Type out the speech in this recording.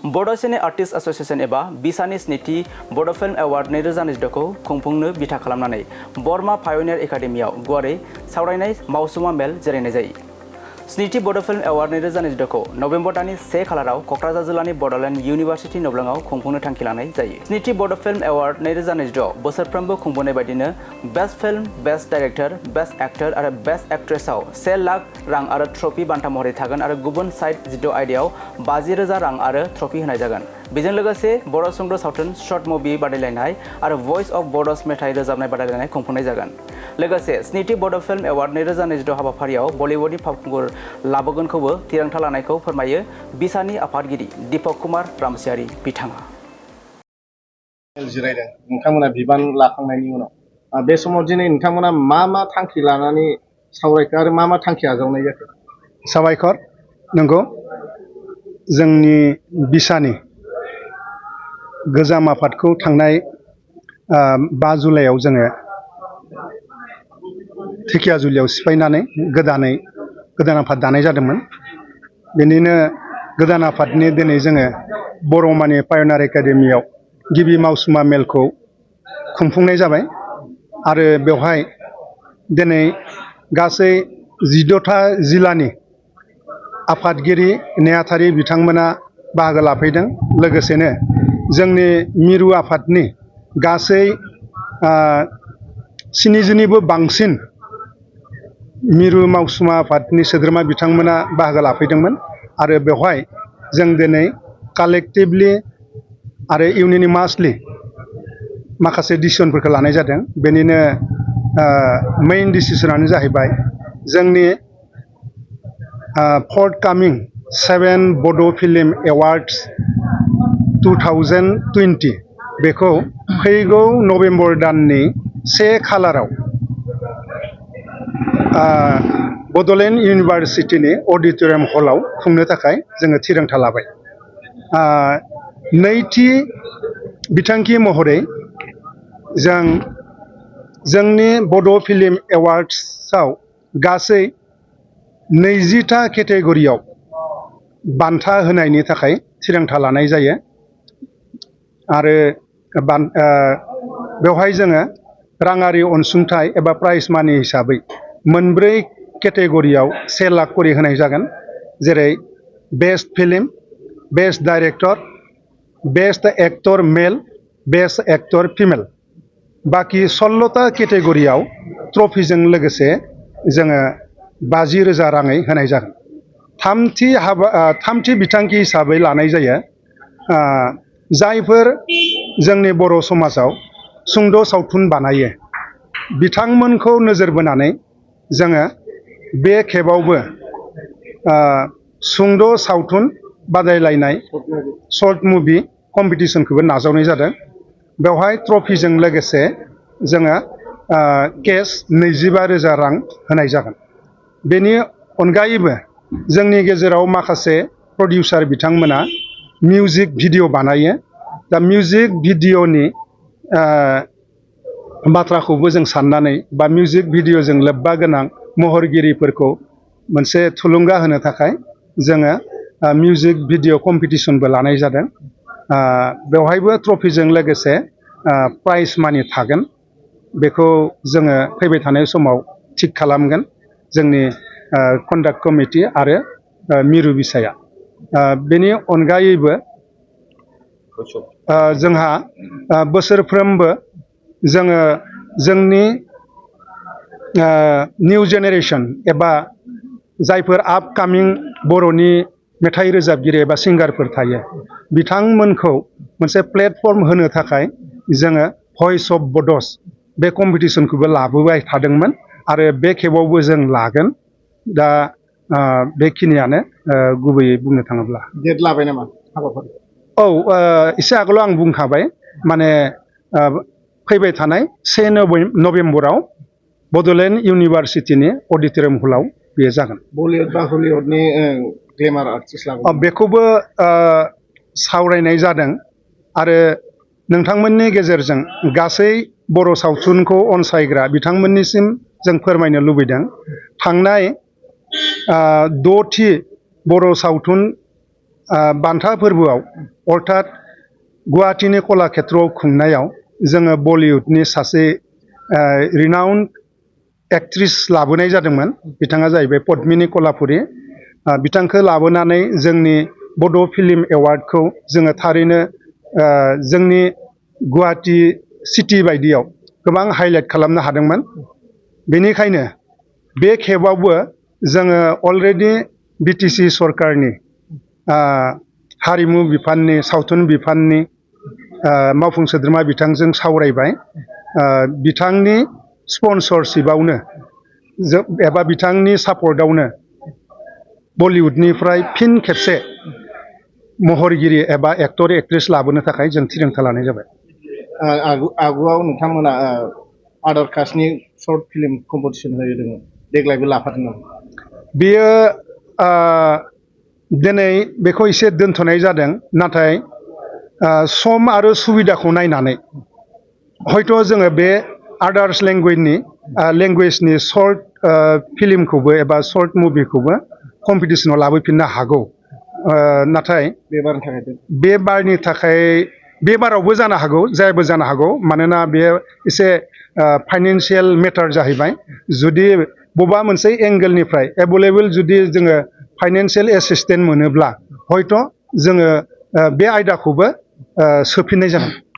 बड' सिने artist association एबा बिसानि स्निथि बड' फिल्म एवार्ड 2022 खौ खुंफुंनो बिथा खालामनानै बर्मा पायनियार एकाडेमियाव गुवारै सावरायनाय मावसुमा मेल जिरायनाय जायो। स्निथि बड' फिल्म एवार्ड 2022 खौ नभेम्बर दाननि 1 खालाराव क'क्राझार जिल्लानि बड'लेण्ड इउनिभार्सिटि नब्लाङाव खुंफुंनो थांखि लानाय जायो। स्निथि बड' फिल्म एवार्ड 2022 बोसोरफ्रोमबो खुंबोनाय बायदिनो best film, best director, best actor आरो बेस्ट एक्ट्रेसआव 1 लाख रां आरो ट्रफी बान्था महरै थागोन आरो गुबुन साइड जिद' आयदायाव 50,000 रां आरो ट्रफी होनाय जागोन। बेजों लोगोसे बर' सुंद' सावथुन शर्ट मुभि बादायलायनाय आरो भइस अफ बड'स मेथाइ रोजाबनाय बादायलायनाय खुंफुंनाय जागोन। लोगोसे स्निथि बड' फिल्म एवार्ड 2022 हाबाफारियाव बलिउडनि फावखुंगुर लाबोगोनखौबो थिरांथा लानायखौ फोरमायो बिसानि आफादगिरि दीपक कुमार रामसियारि बिथाङा। जिरायदों नोंथांमोना बिबान लाखांनायनि उनाव बे समाव दिनै नोंथांमोना मा थांखि लानानै सावरायखो आरो मा थांखि आजावनाय जाखो? साबायखर। नंगौ, जोंनि बिसानि गोजाम आफादखौ थांनाय 5 जुलाइआव जोङो धेकियाजुलियाव सिफायनानै गोदान आफाद दानाय जादोंमोन। बेनिनो गोदान आफादनि दिनै जोङो बर'मानि पायनियार एकाडेमियाव गिबि मावसुमा मेलखौ खुंफुंनाय जाबाय आरो बेवहाय दिनै गासै 14था जिल्लानि आफादगिरि नेहाथारि बिथांमोना बाहागो लाफैदों। लोगोसेनो जोंनि मिरु आफादनि गासै 70निबो बांसिन मिरु मावसुमा आफादनि सोद्रोमा बिथांमोना बाहागो लाफैदोंमोन आरो बेवहाय जों दिनै कालेक्टिभलि आरो इउनिमासलि माखासे डिसिसनफोरखौ लानाय जादों। बेनिनो मेइन डिसिसनानो जाहैबाय जोंनि फर्टकामिं 7 बड' फिल्म एवार्ड्स 2020 बेखौ फैगौ नभेम्बर दाननि 1 खालाराव बड'लेण्ड इउनिभार्सिटिनि अडिट'रियाम हलाव खुंनो थाखाय जोङो थिरांथा लाबाय। नैथि बिथांखि महरै जोंनि बड' फिल्म एवार्ड्सआव गासै 20था केटेगरियाव बान्था होनायनि थाखाय थिरांथा लानाय जायो आरो बेवहाय जोङो राङारि अनसुंथाइ एबा प्राइज मानि हिसाबै मोनब्रै केटेगरियाव 1 लाख करि होनाय जागोन। जेरै best film, best director, best actor male, best actor female. बाखि 16था केटेगरियाव ट्रफिजों लोगोसे जोङो 50,000 राङै होनाय जागोन। थामथि बिथांखि हिसाबै लानाय जायो जायफोर जोंनि बर' समाजाव सुंद' सावथुन बानायो बिथांमोनखौ नोजोर बोनानै जोङो बे खेबावबो सुंद' सावथुन बादायलायनाय शर्ट मुभि कम्पिटिसनखौबो नाजावनाय जादों। बेवहाय ट्रफिजों लोगोसे जोङो केस 25,000 रां होनाय जागोन। बेनि अनगायैबो जोंनि गेजेराव माखासे प्रडिउसार बिथांमोना मिउजिक भिडिअ बानायो। दा मिउजिक भिडिअनि बाथ्राखौबो जों साननानै बा मिउजिक भिडिअजों लोब्बा गोनां महरगिरिफोरखौ मोनसे थुलुंगा होनो थाखाय जोङो मिउजिक भिडिअ कम्पिटिसनबो लानाय जादों। बेवहायबो ट्रफिजों लोगोसे प्राइज मानि थागोन। बेखौ जोङो फैबाय थानाय समाव थिग खालामगोन जोंनि कन्डाक्ट कमिटि आरो मिरु बिसाया। बेनि अनगायैबो जोंहा बोसोरफ्रोमबो जोङो जोंनि निउ जेनेरेसन एबा जायफोर आपकामिं बर'नि मेथाइ रोजाबगिरि एबा सिंगारफोर थायो बिथांमोनखौ मोनसे प्लेटफर्म होनो थाखाय जोङो भइस अफ बड'स बे कम्पिटिसनखौबो लाबोबाय थादोंमोन आरो बे खेबावबो जों लागोन। दा बेखिनियानो गुबैयै बुंनो थाङोब्ला। डेट लाबाय नामा हाबाफारि? औ, एसे आगोलाव आं बुंखाबाय माने फैबाय थानाय 1 नभेम्बराव बड'लेण्ड इउनिभार्सिटिनि अडिट'रियाम हलाव बेयो जागोन। बलिउड बा हलिउडनि ग्लेमार आर्टिस्ट लाबो बेखौबो सावरायनाय जादों आरो नोंथांमोननि गेजेरजों गासै बर' सावथुनखौ अनसायग्रा बिथांमोननिसिम जों फोरमायनो लुबैदों। थांनाय 6थि बर' सावथुन बान्था फोरबोआव अर्थात गुवाहाटीनि कलाक्षेत्रआव खुंनायाव जोङो बलिउडनि सासे रिनाउन्ड एक्ट्रिस लाबोनाय जादोंमोन। बिथाङा जाहैबाय पद्मिनी कलापुरी। बिथांखौ लाबोनानै जोंनि बड' फिल्म एवार्डखौ जोङो थारैनो जोंनि गुवाहाटी सिटी बायदियाव गोबां हाइलाइट खालामनो हादोंमोन। बेनिखायनो बे खेबावबो जोङो अलरेडि बिटिसि सरकारनि हारिमु बिफाननि सावथुन बिफाननि मावफुं सोद्रोमा बिथांजों सावरायबाय। बिथांनि स्पन्सरशिपआवनो एबा बिथांनि सापर्टआवनो बलिउडनिफ्राय फिन खेबसे महरगिरि एबा एक्टर एक्ट्रेस लाबोनो थाखाय जों थिरांथा लानाय जाबाय। आगुआव नोंथांमोना आदार कास्टनि सर्ट फिल्म कम्पिटिसन होदोंमोन, देग्लायबो लाफादों नामा? बेयो दिनै बेखौ एसे दोनथ'नाय जादों, नाथाय सम आरो सुबिदाखौ नायनानै हयथ' जोङो बे आदार्स लेंगुवेजनि सर्ट फिल्मखौबो एबा सर्ट मुभिखौबो कम्पिटिसनाव लाबोफिननो हागौ। नाथाय बे बारनि थाखाय बे बारावबो जानो हागौ, जायाबो जानो हागौ। मानोना बेयो एसे फाइनेन्सियेल मेटार जाहैबाय। जुदि बबेबा मोनसे एंगेलनिफ्राय एभेलेबल जुदि जोङो फाइनेन्सियेल एसिस्टेन्ट मोनोब्ला हयथ' जोङो बे आयदाखौबो सोफिननाय जागोन।